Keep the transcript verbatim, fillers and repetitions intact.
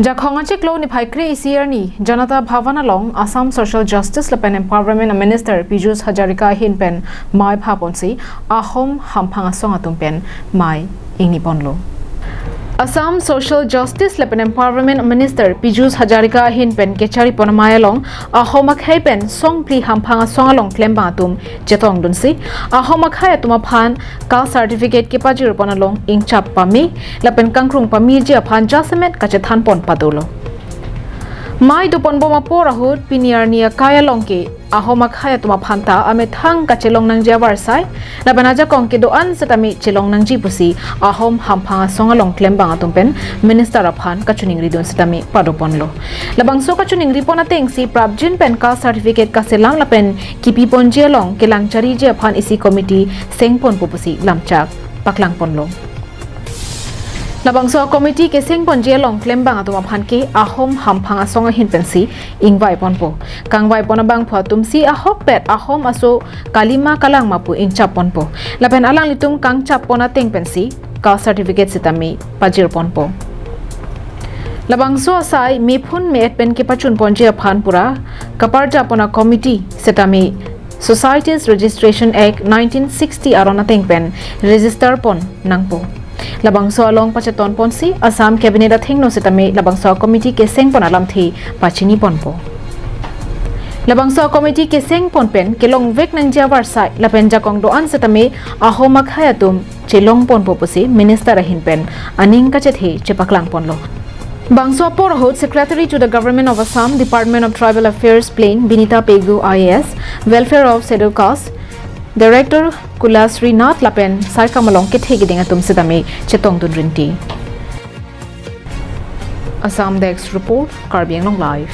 Jakhong achiklo niphai kre-isi arni Janata Bhavan along Assam Social Justice lapen Empowerment Minister Pijush Hazarika ahin pen mei phaponsi Ahom hamphang asong atum pen mei ingniponlo. Assam Social Justice lapen Empowerment Minister Pijush Hazarika ahin pen kecharipon amei along Ahom akhei pen songphli hamphang asong along klembang atum chetongdunsi Ahom akhei atum aphan caste certificate kepajirpon along ingchap pame lapen kangkrung pameji aphan jasemet kachethanpon padolo. Mei doponbom apor ahut pini arni akai along ke Ahom akhei atum aphan ta amethang kachelong nangji avarsai lapen ajakong kedo-an setame chelong nangji pusi Ahom hamphang asong along klembang atum pen minister aphan kachiningridun setame padoponlo. Labangso kachiningri pon atengsi prapjin pen caste certificate kaselam lapen kipiponji along kelang chariji aphan isi committee sengponpo pusi lamchak paklangponlo. Labangso committee kesengponji along klembang atum aphan ke Ahom hamphang asong ahin pensi ingvaiponpo. Kangvaipon abangphu atumsi ahokpet Ahom aso kalima kalangma pu ingchapponpo. Lapen alanglitum kangchappon ateng pensi caste certificate setame pajirponpo. Labangso asai mephun me-et pen kepachunponji aphan pura kaparjapon a-committee setame Societies Registration Act nineteen sixty aron ateng pen register pon nangpo. Labangso along pachetonponsi Assam Cabinet athengno setame labangso committee kesengpon alamthe pachiniponpo. Labangso committee kesengpon pen kelongvek nangji avarsai lapen jakong do-an setame Ahom akhei atum chelongponpo pusi minister ahin pen aning kachethe chepaklangponlo. Bangso apor ahut Secretary to the Government of Assam, Department of Tribal Affairs Plain, Binita Pegu I A S, Welfare of Scheduled Caste, Director Kulasri Nath lapen saikam along kethe keding atum setame chetongdun rinti. Assam Desk Report, Karbi Anglong Live.